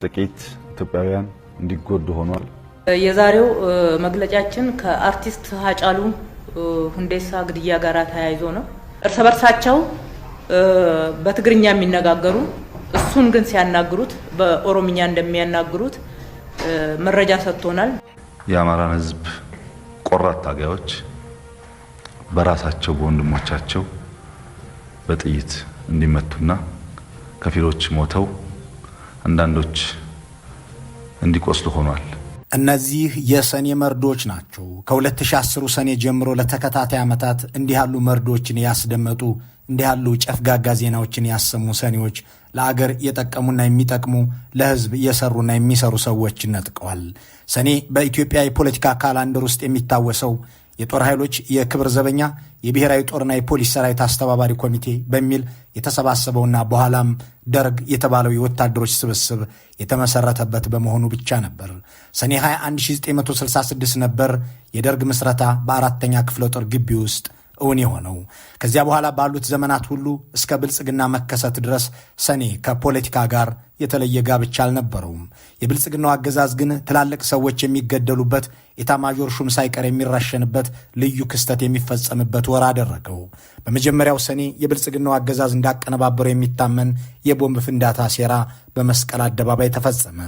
ጥቂት ኢትዮጵያውያን እንዲጎዱ ሆኗል። የዛሬው መግለጫችን ከአርቲስት ሀጫሉ ሁንዴሳ ግድያ ጋር ተያይዞ ነው። እርስ በርሳቸው በትግርኛ የሚነጋገሩ፣ እሱን ግን ሲያናግሩት በኦሮምኛ እንደሚያናግሩት መረጃ ሰጥቶናል። የአማራን ሕዝብ ቆራጥ ታጋዮች በራሳቸው በወንድሞቻቸው በጥይት እንዲመቱና ከፊሎች ሞተው አንዳንዶች እንዲቆስሉ ሆኗል። እነዚህ የሰኔ መርዶች ናቸው። ከ2010 ሰኔ ጀምሮ ለተከታታይ ዓመታት እንዲህ ያሉ መርዶችን ያስደመጡ፣ እንዲህ ያሉ ጨፍጋጋ ዜናዎችን ያሰሙ ሰኔዎች ለአገር የጠቀሙና የሚጠቅሙ፣ ለሕዝብ የሰሩና የሚሰሩ ሰዎችን ነጥቀዋል። ሰኔ በኢትዮጵያ የፖለቲካ calendar ውስጥ የሚታወሰው የጦር ኃይሎች የክብር ዘበኛ፣ የብሔራዊ ጦርና የፖሊስ ሰራዊት አስተባባሪ ኮሚቴ በሚል የተሰባሰበውና በኋላም ደርግ የተባለው የወታደሮች ስብስብ የተመሰረተበት በመሆኑ ብቻ ነበር። ሰኔ 21 1966 ነበር የደርግ ምስረታ በአራተኛ ክፍለ ጦር ግቢ ውስጥ እውን የሆነው። ከዚያ በኋላ ባሉት ዘመናት ሁሉ እስከ ብልጽግና መከሰት ድረስ ሰኔ ከፖለቲካ ጋር የተለየ ጋብቻ አልነበረውም። የብልጽግናው አገዛዝ ግን ትላልቅ ሰዎች የሚገደሉበት፣ ኤታማዦር ሹም ሳይቀር የሚረሸንበት፣ ልዩ ክስተት የሚፈጸምበት ወር አደረገው። በመጀመሪያው ሰኔ የብልጽግናው አገዛዝ እንዳቀነባበረው የሚታመን የቦምብ ፍንዳታ ሴራ በመስቀል አደባባይ ተፈጸመ።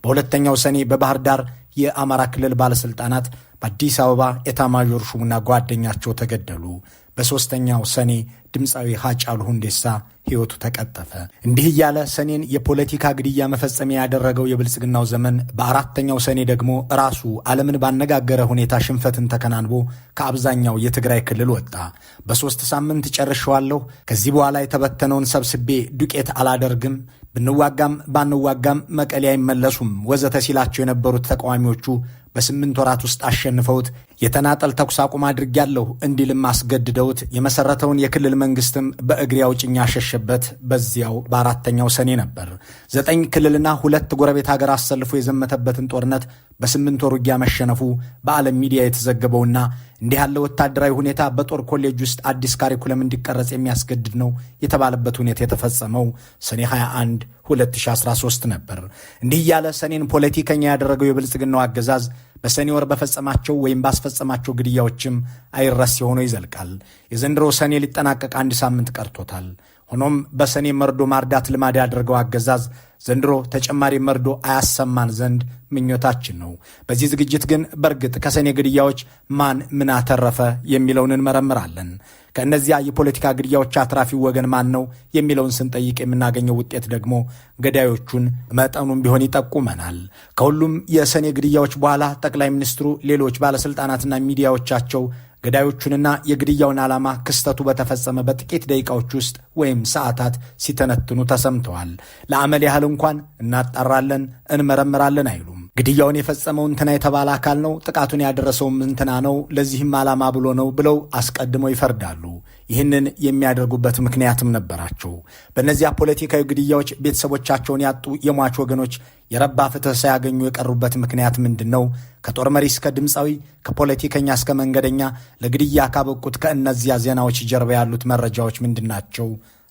በሁለተኛው ሰኔ በባህር ዳር የአማራ ክልል ባለሥልጣናት፣ በአዲስ አበባ ኤታማዦር ሹሙና ጓደኛቸው ተገደሉ። በሦስተኛው ሰኔ ድምፃዊ ሀጫሉ ሁንዴሳ ሕይወቱ ተቀጠፈ። እንዲህ እያለ ሰኔን የፖለቲካ ግድያ መፈጸሚያ ያደረገው የብልጽግናው ዘመን በአራተኛው ሰኔ ደግሞ ራሱ ዓለምን ባነጋገረ ሁኔታ ሽንፈትን ተከናንቦ ከአብዛኛው የትግራይ ክልል ወጣ። በ3 ሳምንት ጨርሸዋለሁ፣ ከዚህ በኋላ የተበተነውን ሰብስቤ ዱቄት አላደርግም፣ ብንዋጋም ባንዋጋም መቀሌ አይመለሱም ወዘተ ሲላቸው የነበሩት ተቃዋሚዎቹ በ8 ወራት ውስጥ አሸንፈውት የተናጠል ተኩስ አቁም አድርጌያለሁ እንዲልም አስገድደውት የመሰረተውን የክልል መንግስትም በእግሬ አውጭኝ ያሸሸበት በዚያው በአራተኛው ሰኔ ነበር። ዘጠኝ ክልልና ሁለት ጎረቤት ሀገር አሰልፎ የዘመተበትን ጦርነት በ8 ወር ውጊያ መሸነፉ በዓለም ሚዲያ የተዘገበውና እንዲህ ያለ ወታደራዊ ሁኔታ በጦር ኮሌጅ ውስጥ አዲስ curriculum እንዲቀረጽ የሚያስገድድ ነው የተባለበት ሁኔታ የተፈጸመው ሰኔ 21 2013 ነበር። እንዲህ እያለ ሰኔን ፖለቲከኛ ያደረገው የብልጽግናው አገዛዝ በሰኔ ወር በፈጸማቸው ወይም ባስፈጸማቸው ግድያዎችም አይረሴ ሆኖ ይዘልቃል። የዘንድሮ ሰኔ ሊጠናቀቅ አንድ ሳምንት ቀርቶታል። ሆኖም በሰኔ መርዶ ማርዳት ልማድ ያደረገው አገዛዝ ዘንድሮ ተጨማሪ መርዶ አያሰማን ዘንድ ምኞታችን ነው። በዚህ ዝግጅት ግን በእርግጥ ከሰኔ ግድያዎች ማን ምን አተረፈ የሚለውን እንመረምራለን። ከእነዚያ የፖለቲካ ግድያዎች አትራፊው ወገን ማን ነው የሚለውን ስንጠይቅ የምናገኘው ውጤት ደግሞ ገዳዮቹን መጠኑም ቢሆን ይጠቁመናል። ከሁሉም የሰኔ ግድያዎች በኋላ ጠቅላይ ሚኒስትሩ፣ ሌሎች ባለሥልጣናትና ሚዲያዎቻቸው ገዳዮቹንና የግድያውን ዓላማ ክስተቱ በተፈጸመ በጥቂት ደቂቃዎች ውስጥ ወይም ሰዓታት ሲተነትኑ ተሰምተዋል። ለአመል ያህል እንኳን እናጣራለን፣ እንመረምራለን አይሉም። ግድያውን የፈጸመው እንትና የተባለ አካል ነው፣ ጥቃቱን ያደረሰውም እንትና ነው፣ ለዚህም ዓላማ ብሎ ነው ብለው አስቀድመው ይፈርዳሉ። ይህንን የሚያደርጉበት ምክንያትም ነበራቸው። በእነዚያ ፖለቲካዊ ግድያዎች ቤተሰቦቻቸውን ያጡ የሟች ወገኖች የረባ ፍትህ ሳያገኙ የቀሩበት ምክንያት ምንድን ነው? ከጦር መሪ እስከ ድምፃዊ፣ ከፖለቲከኛ እስከ መንገደኛ ለግድያ ካበቁት ከእነዚያ ዜናዎች ጀርባ ያሉት መረጃዎች ምንድን ናቸው?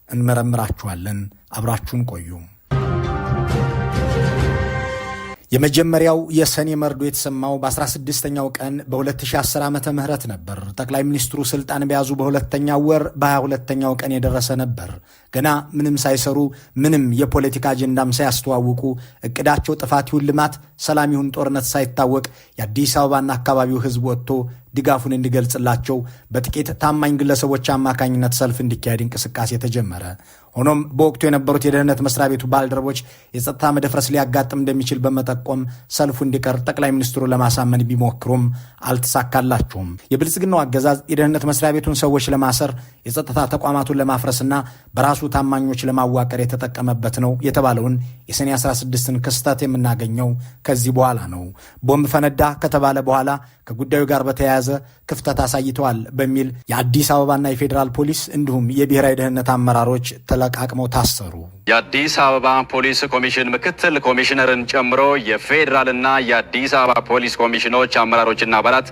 እንመረምራችኋለን። አብራችሁን ቆዩ። የመጀመሪያው የሰኔ መርዶ የተሰማው በ16ኛው ቀን በ2010 ዓ.ም. ነበር። ጠቅላይ ሚኒስትሩ ስልጣን በያዙ በሁለተኛው ወር በ22ኛው ቀን የደረሰ ነበር። ገና ምንም ሳይሰሩ፣ ምንም የፖለቲካ አጀንዳም ሳያስተዋውቁ፣ እቅዳቸው ጥፋት ይሁን ልማት፣ ሰላም ይሁን ጦርነት ሳይታወቅ የአዲስ አበባና አካባቢው ሕዝብ ወጥቶ ድጋፉን እንዲገልጽላቸው በጥቂት ታማኝ ግለሰቦች አማካኝነት ሰልፍ እንዲካሄድ እንቅስቃሴ ተጀመረ። ሆኖም በወቅቱ የነበሩት የደህንነት መስሪያ ቤቱ ባልደረቦች የጸጥታ መደፍረስ ሊያጋጥም እንደሚችል በመጠቆም ሰልፉ እንዲቀር ጠቅላይ ሚኒስትሩን ለማሳመን ቢሞክሩም አልተሳካላቸውም። የብልጽግናው አገዛዝ የደህንነት መስሪያ ቤቱን ሰዎች ለማሰር፣ የጸጥታ ተቋማቱን ለማፍረስና በራሱ ታማኞች ለማዋቀር የተጠቀመበት ነው የተባለውን የሰኔ 16ን ክስተት የምናገኘው ከዚህ በኋላ ነው። ቦምብ ፈነዳ ከተባለ በኋላ ከጉዳዩ ጋር በተያያዘ ክፍተት አሳይተዋል በሚል የአዲስ አበባና የፌዴራል ፖሊስ እንዲሁም የብሔራዊ ደህንነት አመራሮች ተለቃቅመው ታሰሩ። የአዲስ አበባ ፖሊስ ኮሚሽን ምክትል ኮሚሽነርን ጨምሮ የፌዴራልና የአዲስ አበባ ፖሊስ ኮሚሽኖች አመራሮችና አባላት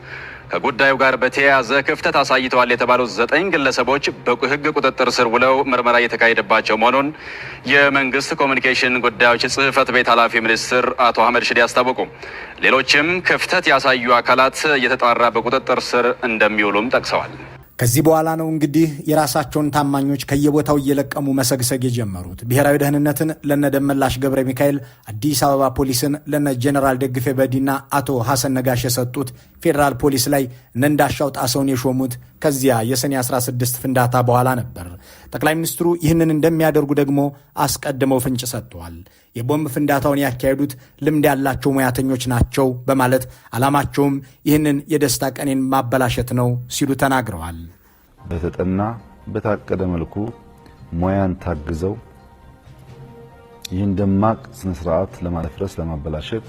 ከጉዳዩ ጋር በተያያዘ ክፍተት አሳይተዋል የተባሉት 9 ግለሰቦች በሕግ ቁጥጥር ስር ውለው ምርመራ እየተካሄደባቸው መሆኑን የመንግስት ኮሚኒኬሽን ጉዳዮች ጽህፈት ቤት ኃላፊ ሚኒስትር አቶ አህመድ ሽዴ አስታወቁ። ሌሎችም ክፍተት ያሳዩ አካላት እየተጣራ በቁጥጥር ስር እንደሚውሉም ጠቅሰዋል። ከዚህ በኋላ ነው እንግዲህ የራሳቸውን ታማኞች ከየቦታው እየለቀሙ መሰግሰግ የጀመሩት። ብሔራዊ ደህንነትን ለነደመላሽ ገብረ ሚካኤል፣ አዲስ አበባ ፖሊስን ለነ ጀኔራል ደግፌ በዲና አቶ ሐሰን ነጋሽ የሰጡት፣ ፌዴራል ፖሊስ ላይ እነ እንዳሻው ጣሰውን የሾሙት ከዚያ የሰኔ 16 ፍንዳታ በኋላ ነበር። ጠቅላይ ሚኒስትሩ ይህንን እንደሚያደርጉ ደግሞ አስቀድመው ፍንጭ ሰጥተዋል። የቦምብ ፍንዳታውን ያካሄዱት ልምድ ያላቸው ሙያተኞች ናቸው በማለት ዓላማቸውም ይህንን የደስታ ቀኔን ማበላሸት ነው ሲሉ ተናግረዋል። በተጠና በታቀደ መልኩ ሙያን ታግዘው ይህን ደማቅ ስነ ስርዓት ለማደፍረስ፣ ለማበላሸት፣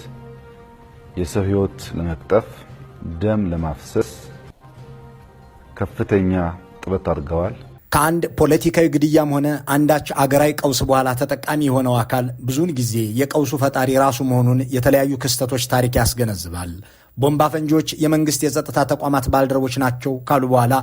የሰው ሕይወት ለመቅጠፍ፣ ደም ለማፍሰስ ከፍተኛ ጥረት አድርገዋል። ከአንድ ፖለቲካዊ ግድያም ሆነ አንዳች አገራዊ ቀውስ በኋላ ተጠቃሚ የሆነው አካል ብዙውን ጊዜ የቀውሱ ፈጣሪ ራሱ መሆኑን የተለያዩ ክስተቶች ታሪክ ያስገነዝባል። ቦምብ አፈንጂዎች የመንግስት የጸጥታ ተቋማት ባልደረቦች ናቸው ካሉ በኋላ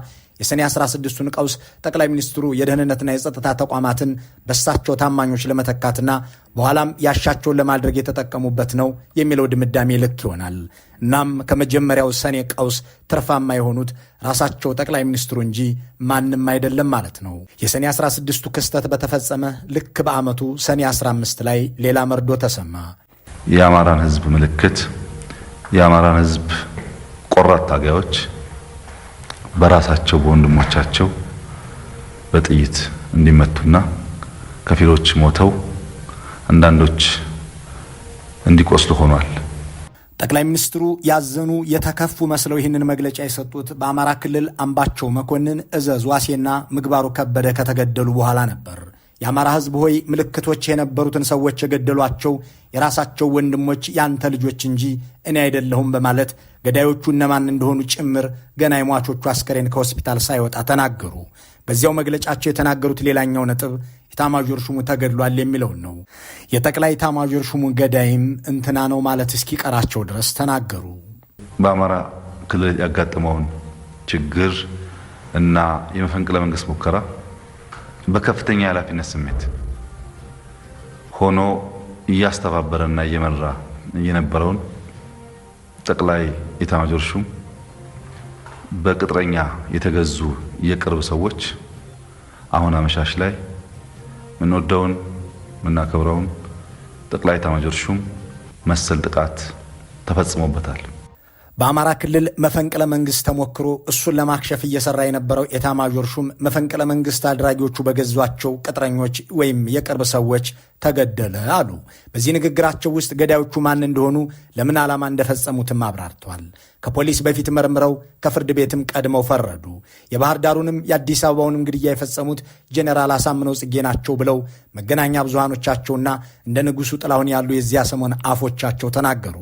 የሰኔ 16ቱን ቀውስ ጠቅላይ ሚኒስትሩ የደህንነትና የጸጥታ ተቋማትን በሳቸው ታማኞች ለመተካትና በኋላም ያሻቸውን ለማድረግ የተጠቀሙበት ነው የሚለው ድምዳሜ ልክ ይሆናል። እናም ከመጀመሪያው ሰኔ ቀውስ ትርፋማ የሆኑት ራሳቸው ጠቅላይ ሚኒስትሩ እንጂ ማንም አይደለም ማለት ነው። የሰኔ 16ቱ ክስተት በተፈጸመ ልክ በዓመቱ ሰኔ 15 ላይ ሌላ መርዶ ተሰማ። የአማራን ህዝብ ምልክት፣ የአማራን ህዝብ ቆራጥ ታጋዮች በራሳቸው በወንድሞቻቸው በጥይት እንዲመቱና ከፊሎች ሞተው አንዳንዶች እንዲቆስሉ ሆኗል። ጠቅላይ ሚኒስትሩ ያዘኑ የተከፉ መስለው ይህንን መግለጫ የሰጡት በአማራ ክልል አምባቸው መኮንን፣ እዘዝ ዋሴና ምግባሩ ከበደ ከተገደሉ በኋላ ነበር። የአማራ ህዝብ ሆይ፣ ምልክቶች የነበሩትን ሰዎች የገደሏቸው የራሳቸው ወንድሞች ያንተ ልጆች እንጂ እኔ አይደለሁም በማለት ገዳዮቹ እነማን እንደሆኑ ጭምር ገና የሟቾቹ አስከሬን ከሆስፒታል ሳይወጣ ተናገሩ። በዚያው መግለጫቸው የተናገሩት ሌላኛው ነጥብ ኢታማዦር ሹሙ ተገድሏል የሚለውን ነው። የጠቅላይ ኢታማዦር ሹሙ ገዳይም እንትና ነው ማለት እስኪቀራቸው ድረስ ተናገሩ። በአማራ ክልል ያጋጠመውን ችግር እና የመፈንቅለ መንግስት ሙከራ በከፍተኛ የኃላፊነት ስሜት ሆኖ እያስተባበረና እየመራ የነበረውን ጠቅላይ ኢታማዦር ሹም በቅጥረኛ የተገዙ የቅርብ ሰዎች አሁን አመሻሽ ላይ ምንወደውን ምናከብረውን ጠቅላይ ኢታማዦር ሹም መሰል ጥቃት ተፈጽሞበታል። በአማራ ክልል መፈንቅለ መንግስት ተሞክሮ እሱን ለማክሸፍ እየሰራ የነበረው ኤታማዦር ሹም መፈንቅለ መንግስት አድራጊዎቹ በገዟቸው ቅጥረኞች ወይም የቅርብ ሰዎች ተገደለ አሉ። በዚህ ንግግራቸው ውስጥ ገዳዮቹ ማን እንደሆኑ፣ ለምን ዓላማ እንደፈጸሙትም አብራርተዋል። ከፖሊስ በፊት መርምረው ከፍርድ ቤትም ቀድመው ፈረዱ። የባህር ዳሩንም የአዲስ አበባውንም ግድያ የፈጸሙት ጄኔራል አሳምነው ጽጌ ናቸው ብለው መገናኛ ብዙሃኖቻቸውና እንደ ንጉሱ ጥላሁን ያሉ የዚያ ሰሞን አፎቻቸው ተናገሩ።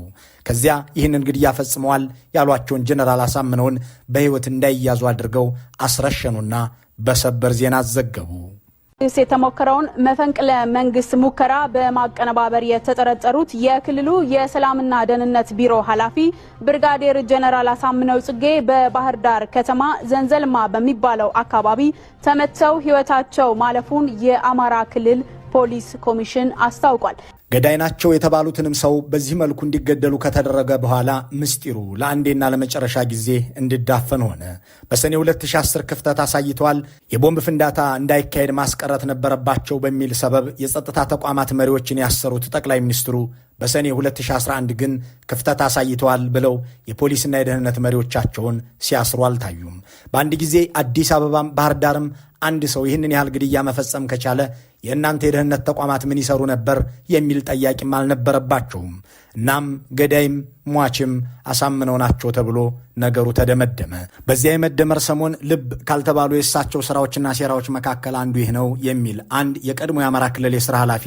ከዚያ ይህንን ግድያ ፈጽመዋል ያሏቸውን ጄኔራል አሳምነውን በሕይወት እንዳይያዙ አድርገው አስረሸኑና በሰበር ዜና አዘገቡ። የተሞከረውን መፈንቅለ መንግስት ሙከራ በማቀነባበር የተጠረጠሩት የክልሉ የሰላምና ደህንነት ቢሮ ኃላፊ ብርጋዴር ጀነራል አሳምነው ጽጌ በባህር ዳር ከተማ ዘንዘልማ በሚባለው አካባቢ ተመተው ሕይወታቸው ማለፉን የአማራ ክልል ፖሊስ ኮሚሽን አስታውቋል። ገዳይ ናቸው የተባሉትንም ሰው በዚህ መልኩ እንዲገደሉ ከተደረገ በኋላ ምስጢሩ ለአንዴና ለመጨረሻ ጊዜ እንዲዳፈን ሆነ። በሰኔ 2010 ክፍተት አሳይተዋል፣ የቦምብ ፍንዳታ እንዳይካሄድ ማስቀረት ነበረባቸው በሚል ሰበብ የጸጥታ ተቋማት መሪዎችን ያሰሩት ጠቅላይ ሚኒስትሩ በሰኔ 2011 ግን ክፍተት አሳይተዋል ብለው የፖሊስና የደህንነት መሪዎቻቸውን ሲያስሩ አልታዩም። በአንድ ጊዜ አዲስ አበባም ባህር ዳርም አንድ ሰው ይህንን ያህል ግድያ መፈጸም ከቻለ የእናንተ የደህንነት ተቋማት ምን ይሰሩ ነበር የሚል ጠያቂም አልነበረባቸውም። እናም ገዳይም ሟችም አሳምነው ናቸው ተብሎ ነገሩ ተደመደመ። በዚያ የመደመር ሰሞን ልብ ካልተባሉ የእሳቸው ስራዎችና ሴራዎች መካከል አንዱ ይህ ነው የሚል አንድ የቀድሞ የአማራ ክልል የስራ ኃላፊ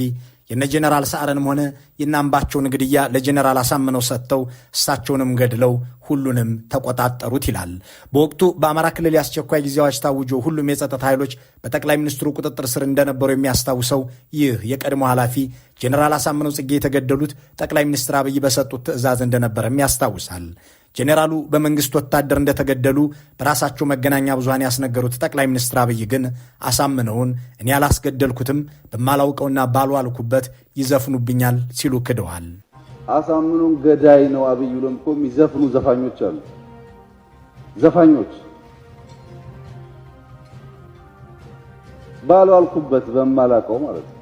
የነ ጄኔራል ሰዓረንም ሆነ የነአምባቸውን ግድያ ለጄኔራል አሳምነው ሰጥተው እሳቸውንም ገድለው ሁሉንም ተቆጣጠሩት ይላል። በወቅቱ በአማራ ክልል የአስቸኳይ ጊዜ አዋጅ ታውጆ ሁሉም የጸጥታ ኃይሎች በጠቅላይ ሚኒስትሩ ቁጥጥር ስር እንደነበሩ የሚያስታውሰው ይህ የቀድሞ ኃላፊ ጄኔራል አሳምነው ጽጌ የተገደሉት ጠቅላይ ሚኒስትር አብይ በሰጡት ትዕዛዝ እንደነበረም ያስታውሳል። ጄኔራሉ በመንግስት ወታደር እንደተገደሉ በራሳቸው መገናኛ ብዙሃን ያስነገሩት ጠቅላይ ሚኒስትር አብይ ግን አሳምነውን እኔ ያላስገደልኩትም፣ በማላውቀውና ባልዋልኩበት ይዘፍኑብኛል ሲሉ ክደዋል። አሳምኑን ገዳይ ነው አብይ ብሎም እኮ የሚዘፍኑ ዘፋኞች አሉ። ዘፋኞች ባልዋልኩበት በማላውቀው ማለት ነው።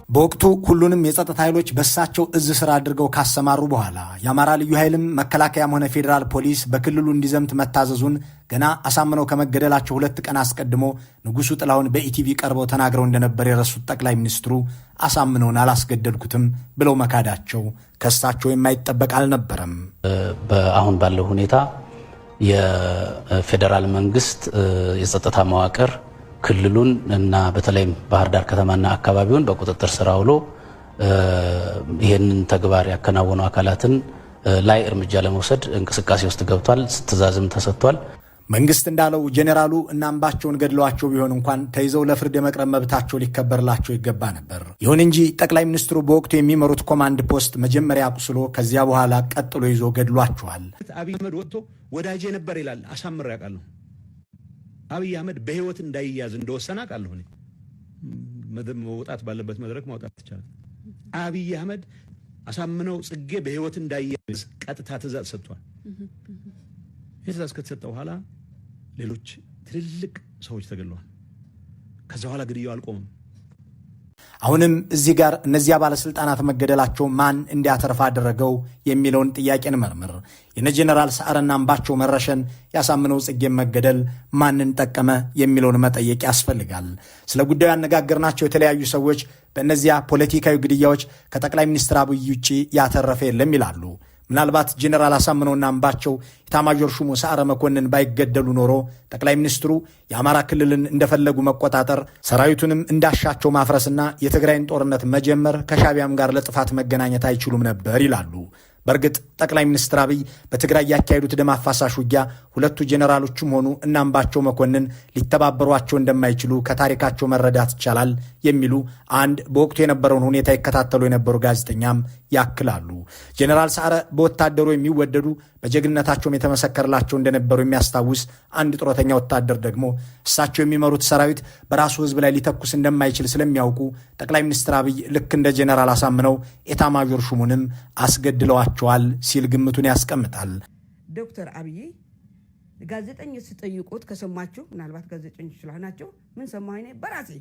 በወቅቱ ሁሉንም የጸጥታ ኃይሎች በእሳቸው እዝ ስር አድርገው ካሰማሩ በኋላ የአማራ ልዩ ኃይልም መከላከያም ሆነ ፌዴራል ፖሊስ በክልሉ እንዲዘምት መታዘዙን ገና አሳምነው ከመገደላቸው 2 ቀን አስቀድሞ ንጉሱ ጥላሁን በኢቲቪ ቀርበው ተናግረው እንደነበር የረሱት ጠቅላይ ሚኒስትሩ አሳምነውን አላስገደልኩትም ብለው መካዳቸው ከእሳቸው የማይጠበቅ አልነበረም። አሁን ባለው ሁኔታ የፌዴራል መንግስት የጸጥታ መዋቅር ክልሉን እና በተለይም ባህር ዳር ከተማና አካባቢውን በቁጥጥር ስር አውሎ ይህንን ተግባር ያከናወኑ አካላትን ላይ እርምጃ ለመውሰድ እንቅስቃሴ ውስጥ ገብቷል። ትዕዛዝም ተሰጥቷል። መንግስት እንዳለው ጄኔራሉ እነ አምባቸውን ገድለዋቸው ቢሆን እንኳን ተይዘው ለፍርድ የመቅረብ መብታቸው ሊከበርላቸው ይገባ ነበር። ይሁን እንጂ ጠቅላይ ሚኒስትሩ በወቅቱ የሚመሩት ኮማንድ ፖስት መጀመሪያ አቁስሎ ከዚያ በኋላ ቀጥሎ ይዞ ገድሏቸዋል። አብይ አህመድ ወጥቶ ወዳጄ ነበር ይላል። አሳምሬ አውቃለሁ። አብይ አህመድ በህይወት እንዳይያዝ እንደወሰነ አውቃለሁ። እኔ መውጣት ባለበት መድረክ ማውጣት ይቻላል። አብይ አህመድ አሳምነው ጽጌ በህይወት እንዳይያዝ ቀጥታ ትእዛዝ ሰጥቷል። ይህ ትእዛዝ ከተሰጠ በኋላ ሌሎች ትልልቅ ሰዎች ተገድለዋል። ከዛ በኋላ ግድያው አልቆምም። አሁንም እዚህ ጋር እነዚያ ባለስልጣናት መገደላቸው ማን እንዲያተርፍ አደረገው የሚለውን ጥያቄ እንመርምር። የነ ጄኔራል ሰዓረና አምባቸው መረሸን፣ ያሳምነው ጽጌን መገደል ማንን ጠቀመ የሚለውን መጠየቅ ያስፈልጋል። ስለ ጉዳዩ ያነጋገርናቸው የተለያዩ ሰዎች በእነዚያ ፖለቲካዊ ግድያዎች ከጠቅላይ ሚኒስትር አብይ ውጭ ያተረፈ የለም ይላሉ። ምናልባት ጄኔራል አሳምነውና አምባቸው፣ ኢታማዦር ሹሙ ሰዓረ መኮንን ባይገደሉ ኖሮ ጠቅላይ ሚኒስትሩ የአማራ ክልልን እንደፈለጉ መቆጣጠር፣ ሰራዊቱንም እንዳሻቸው ማፍረስና የትግራይን ጦርነት መጀመር፣ ከሻቢያም ጋር ለጥፋት መገናኘት አይችሉም ነበር ይላሉ። በእርግጥ ጠቅላይ ሚኒስትር አብይ በትግራይ ያካሄዱት ደም አፋሳሽ ውጊያ ሁለቱ ጄኔራሎችም ሆኑ እነ አምባቸው መኮንን ሊተባበሯቸው እንደማይችሉ ከታሪካቸው መረዳት ይቻላል የሚሉ አንድ በወቅቱ የነበረውን ሁኔታ ይከታተሉ የነበሩ ጋዜጠኛም ያክላሉ። ጄኔራል ሰዓረ በወታደሩ የሚወደዱ፣ በጀግንነታቸውም የተመሰከረላቸው እንደነበሩ የሚያስታውስ አንድ ጡረተኛ ወታደር ደግሞ እሳቸው የሚመሩት ሰራዊት በራሱ ሕዝብ ላይ ሊተኩስ እንደማይችል ስለሚያውቁ ጠቅላይ ሚኒስትር አብይ ልክ እንደ ጄኔራል አሳምነው ኤታማዦር ሹሙንም አስገድለዋቸዋል ሲል ግምቱን ያስቀምጣል። ዶክተር አብይ ጋዜጠኞች ሲጠይቁት ከሰማችሁ፣ ምናልባት ጋዜጠኞች ስለሆናችሁ፣ ምን ሰማሁ እኔ በራሴ፣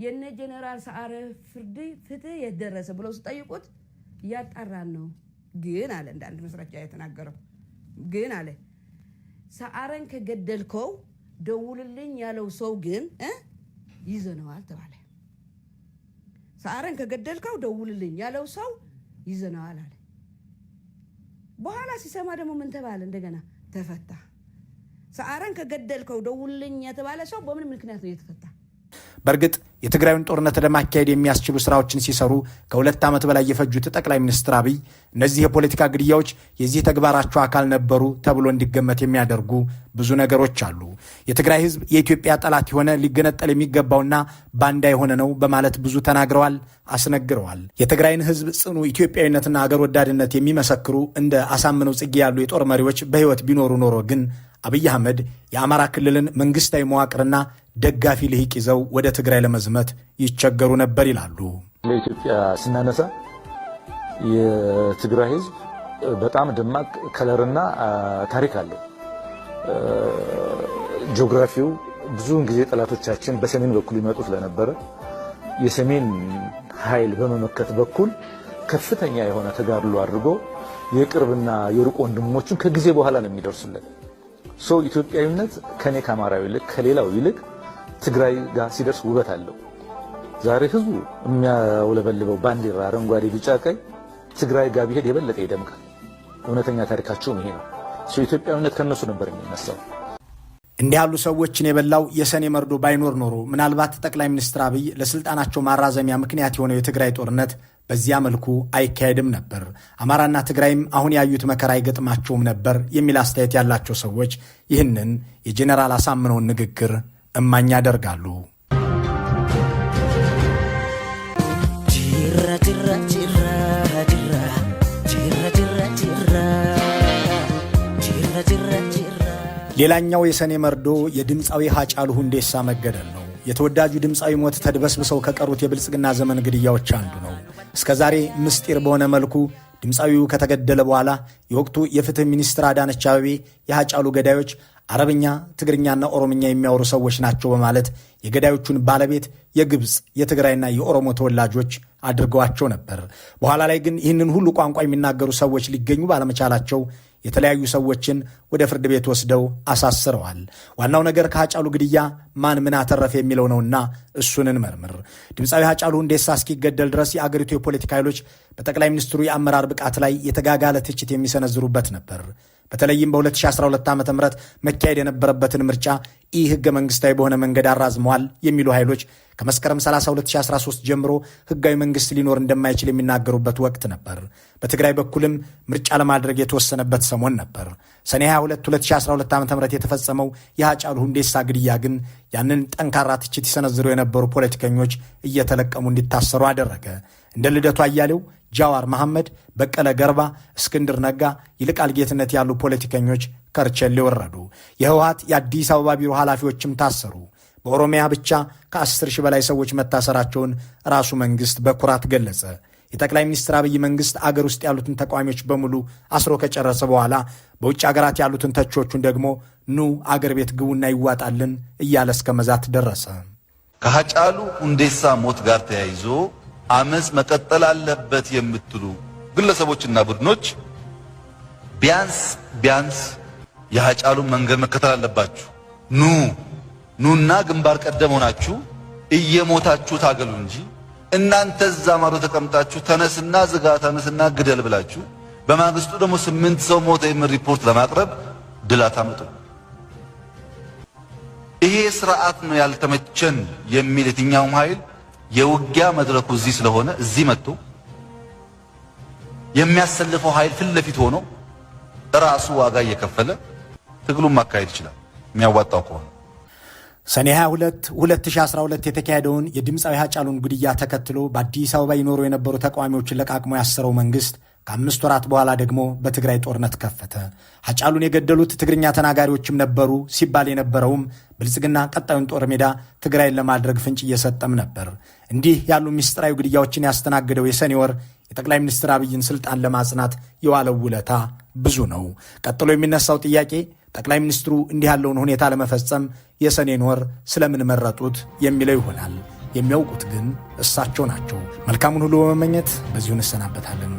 የነ ጀኔራል ሰዓረ ፍርድ ፍትህ የት ደረሰ ብለው ሲጠይቁት እያጣራን ነው ግን አለ። እንደ አንድ መስረጃ የተናገረው ግን አለ፣ ሰዓረን ከገደልከው ደውልልኝ ያለው ሰው ግን ይዘነዋል ተባለ። ሰዓረን ከገደልከው ደውልልኝ ያለው ሰው ይዘነዋል አለ። በኋላ ሲሰማ ደግሞ ምን ተባለ? እንደገና ተፈታ። ሰዓረን ከገደልከው ደውልልኝ የተባለ ሰው በምን ምክንያት ነው የተፈታ? በእርግጥ የትግራዩን ጦርነት ለማካሄድ የሚያስችሉ ስራዎችን ሲሰሩ ከ2 ዓመት በላይ የፈጁት ጠቅላይ ሚኒስትር አብይ እነዚህ የፖለቲካ ግድያዎች የዚህ ተግባራቸው አካል ነበሩ ተብሎ እንዲገመት የሚያደርጉ ብዙ ነገሮች አሉ። የትግራይ ሕዝብ የኢትዮጵያ ጠላት የሆነ፣ ሊገነጠል የሚገባውና ባንዳ የሆነ ነው በማለት ብዙ ተናግረዋል፣ አስነግረዋል። የትግራይን ሕዝብ ጽኑ ኢትዮጵያዊነትና አገር ወዳድነት የሚመሰክሩ እንደ አሳምነው ጽጌ ያሉ የጦር መሪዎች በሕይወት ቢኖሩ ኖሮ ግን አብይ አህመድ የአማራ ክልልን መንግስታዊ መዋቅርና ደጋፊ ልሂቅ ይዘው ወደ ትግራይ ለመዝመት ይቸገሩ ነበር ይላሉ። ለኢትዮጵያ ስናነሳ የትግራይ ህዝብ በጣም ደማቅ color ና ታሪክ አለው። ጂኦግራፊው ብዙውን ጊዜ ጠላቶቻችን በሰሜን በኩል ይመጡ ስለነበረ የሰሜን ኃይል በመመከት በኩል ከፍተኛ የሆነ ተጋድሎ አድርጎ የቅርብና የሩቅ ወንድሞችን ከጊዜ በኋላ ነው የሚደርሱለት። So ኢትዮጵያዊነት ከኔ ከአማራው ይልቅ፣ ከሌላው ይልቅ ትግራይ ጋር ሲደርስ ውበት አለው። ዛሬ ህዝቡ የሚያውለበልበው ባንዲራ አረንጓዴ፣ ቢጫ፣ ቀይ ትግራይ ጋር ቢሄድ የበለጠ ይደምቃል። እውነተኛ ታሪካቸውም ይሄ ነው። ኢትዮጵያዊነት ከነሱ ነበር የሚነሳው። እንዲህ ያሉ ሰዎችን የበላው የሰኔ መርዶ ባይኖር ኖሮ ምናልባት ጠቅላይ ሚኒስትር አብይ ለስልጣናቸው ማራዘሚያ ምክንያት የሆነው የትግራይ ጦርነት በዚያ መልኩ አይካሄድም ነበር። አማራና ትግራይም አሁን ያዩት መከራ አይገጥማቸውም ነበር የሚል አስተያየት ያላቸው ሰዎች ይህንን የጄኔራል አሳምነውን ንግግር እማኝ ያደርጋሉ። Jira jira jira jira jira jira jira. ሌላኛው የሰኔ መርዶ የድምፃዊ ሀጫሉ ሁንዴሳ መገደል ነው። የተወዳጁ ድምፃዊ ሞት ተድበስብሰው ከቀሩት የብልጽግና ዘመን ግድያዎች አንዱ ነው። እስከ ዛሬ ምስጢር በሆነ መልኩ ድምፃዊው ከተገደለ በኋላ የወቅቱ የፍትህ ሚኒስትር አዳነች አቤቤ የሀጫሉ ገዳዮች አረብኛ፣ ትግርኛና ኦሮምኛ የሚያወሩ ሰዎች ናቸው በማለት የገዳዮቹን ባለቤት የግብፅ፣ የትግራይና የኦሮሞ ተወላጆች አድርገዋቸው ነበር። በኋላ ላይ ግን ይህንን ሁሉ ቋንቋ የሚናገሩ ሰዎች ሊገኙ ባለመቻላቸው የተለያዩ ሰዎችን ወደ ፍርድ ቤት ወስደው አሳስረዋል። ዋናው ነገር ከሀጫሉ ግድያ ማን ምን አተረፈ የሚለው ነውና እሱን እንመርምር። ድምፃዊ ሀጫሉ ሁንዴሳ እስኪገደል ድረስ የአገሪቱ የፖለቲካ ኃይሎች በጠቅላይ ሚኒስትሩ የአመራር ብቃት ላይ የተጋጋለ ትችት የሚሰነዝሩበት ነበር። በተለይም በ2012 ዓ ም መካሄድ የነበረበትን ምርጫ ኢ ህገ መንግስታዊ በሆነ መንገድ አራዝመዋል የሚሉ ኃይሎች ከመስከረም 30 2013 ጀምሮ ህጋዊ መንግስት ሊኖር እንደማይችል የሚናገሩበት ወቅት ነበር። በትግራይ በኩልም ምርጫ ለማድረግ የተወሰነበት ሰሞን ነበር። ሰኔ 22 2012 ዓ ም የተፈጸመው የሀጫሉ ሁንዴሳ ግድያ ግን ያንን ጠንካራ ትችት ይሰነዝሩ የነበሩ ፖለቲከኞች እየተለቀሙ እንዲታሰሩ አደረገ። እንደ ልደቱ አያሌው፣ ጃዋር መሐመድ፣ በቀለ ገርባ፣ እስክንድር ነጋ፣ ይልቃል ጌትነት ያሉ ፖለቲከኞች ከርቸሌ ወረዱ። የህወሓት የአዲስ አበባ ቢሮ ኃላፊዎችም ታሰሩ። በኦሮሚያ ብቻ ከ10 ሺህ በላይ ሰዎች መታሰራቸውን ራሱ መንግስት በኩራት ገለጸ። የጠቅላይ ሚኒስትር አብይ መንግስት አገር ውስጥ ያሉትን ተቃዋሚዎች በሙሉ አስሮ ከጨረሰ በኋላ በውጭ አገራት ያሉትን ተቺዎቹን ደግሞ ኑ አገር ቤት ግቡና ይዋጣልን እያለ እስከ መዛት ደረሰ። ከሀጫሉ ሁንዴሳ ሞት ጋር ተያይዞ አመፅ መቀጠል አለበት የምትሉ ግለሰቦችና ቡድኖች ቢያንስ ቢያንስ የሀጫሉን መንገድ መከተል አለባችሁ። ኑ ኑና ግንባር ቀደም ሆናችሁ እየሞታችሁ ታገሉ እንጂ እናንተ እዛ ማዶ ተቀምጣችሁ ተነስና ዝጋ፣ ተነስና ግደል ብላችሁ በማግስቱ ደግሞ 8 ሰው ሞተ የሚል ሪፖርት ለማቅረብ ድል አታመጡ። ይሄ ስርዓት ነው ያልተመቸን የሚል የትኛውም ኃይል የውጊያ መድረኩ እዚህ ስለሆነ እዚህ መጥቶ የሚያሰልፈው ኃይል ፊት ለፊት ሆኖ ራሱ ዋጋ እየከፈለ ትግሉን ማካሄድ ይችላል የሚያዋጣው ከሆነ። ሰኔ 22 2012 የተካሄደውን የድምፃዊ ሀጫሉን ግድያ ተከትሎ በአዲስ አበባ ይኖሩ የነበሩ ተቃዋሚዎችን ለቃቅሞ ያሰረው መንግስት ከ5 ወራት በኋላ ደግሞ በትግራይ ጦርነት ከፈተ። ሀጫሉን የገደሉት ትግርኛ ተናጋሪዎችም ነበሩ ሲባል የነበረውም ብልጽግና ቀጣዩን ጦር ሜዳ ትግራይን ለማድረግ ፍንጭ እየሰጠም ነበር። እንዲህ ያሉ ምስጢራዊ ግድያዎችን ያስተናገደው የሰኔ ወር የጠቅላይ ሚኒስትር አብይን ስልጣን ለማጽናት የዋለው ውለታ ብዙ ነው። ቀጥሎ የሚነሳው ጥያቄ ጠቅላይ ሚኒስትሩ እንዲህ ያለውን ሁኔታ ለመፈጸም የሰኔን ወር ስለምን መረጡት የሚለው ይሆናል። የሚያውቁት ግን እሳቸው ናቸው። መልካሙን ሁሉ በመመኘት በዚሁ እንሰናበታለን።